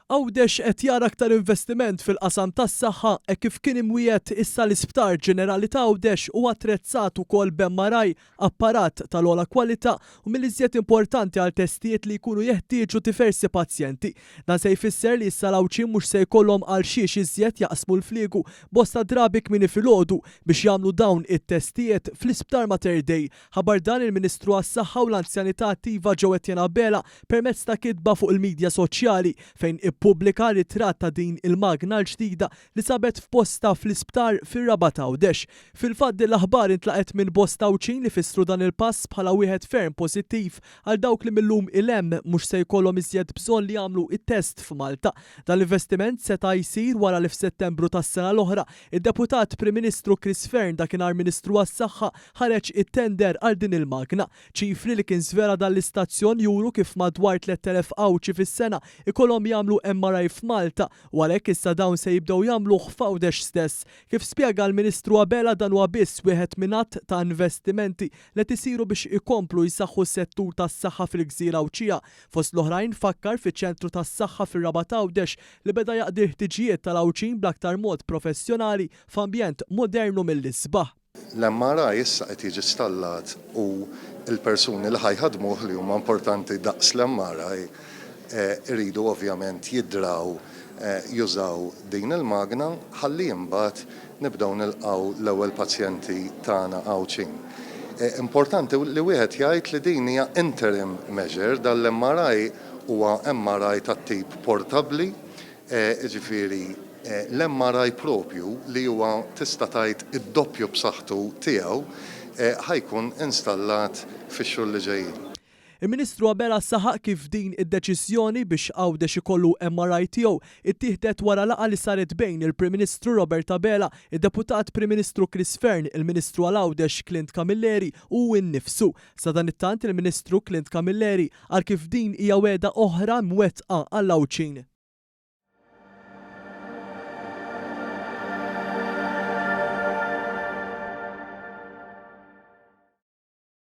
Għawdex qed jara aktar investiment fil-qasam tas-saħħa hekk kif kien imwiegħed issa l-Isptar Ġenerali ta' Għawdex huwa attrezzat ukoll b'MRI, apparat tal-ogħla kwalità u mill-iżjed importanti għal testijiet li jkunu jeħtieġu diversi pazjenti. Dan se jfisser li issa l-Għawdxin mhux se jkollhom għal xiex iżjed jaqsmu l-fliegu bosta drabi kmieni filgħodu biex jagħmlu dawn it-testijiet fl-Isptar Mater Dei. Ħabbar dan il-Ministru għas-Saħħa u l-Anzjanità Attiva Jo Etienne Abela permezz ta' kitba fuq il-midja soċjali fejn ippubblika ritratt ta' din il-magna l-ġdida li sabet f'postha fl-isptar fir-Rabat Għawdex. Fil-fatt din l-aħbar intlaqgħet minn bosta Għawdxin li fissru dan il-pass bħala wieħed ferm pożittiv għal dawk li mil-lum 'il hemm mhux se jkollhom iżjed bżonn li jagħmlu t-test f'Malta. Dan l-investiment seta' jsir wara li f'Settembru tas-sena l-oħra id-Deputat Prim Ministru Chris Fearne dakinhar Ministru għas-Saħħa ħareġ it-tender għal din il-magna. Ċifri li kien żvela dan l-istazzjon juru kif madwar 3,000 Għawdxi fis-sena ikollhom jagħmlu MRI f'Malta u għalhekk issa dawn se jibdew jagħmluh f'Għawdex stess. Kif spjega l-Ministru Abela dan huwa biss wieħed minn għadd ta' investimenti li qed isiru biex ikomplu jsaħħu s-settur tas-saħħa fil-gżira Għawdxija. Fost l-oħrajn fakkar fiċ-ċentru tas-saħħa fir-Rabat Għawdex li beda jaqdi l-ħtiġijiet tal-Għawdxin bl-aktar mod professjonali f'ambjent modern u mill-isbaħ. L-MRI issa qed jiġi stallat u l-persuni li ħa jħaddmuh li huma importanti daqs l-MRI iridu ovvjament jidraw jużaw din il-magna ħalli imbagħad nibdew nilqgħu l-ewwel pazjenti tagħna Għawdxin. Importanti li wieħed jgħid li din hija interim measure, dan l-MRI huwa MRI tat-tip portabbli, Jiġifieri, l-MRI proprju, li huwa tista' tgħid id-doppju b'saħħtu tiegħu, ħa jkun installat fix-xhur li ġejjin. Il-Ministru Abela saħaq kif din id-deċiżjoni biex Għawdex ikollu MRI tiegħu ttieħdet wara laqgħa li saret bejn il-Prim Ministru Robert Abela, id-Deputat Prim Ministru Chris Fearne, il-Ministru għal Għawdex Clint Camilleri u hu nnifsu. Sadanittant il-Ministru Clint Camilleri qal kif din hija wegħda oħra mwettqa għall-Għawdxin.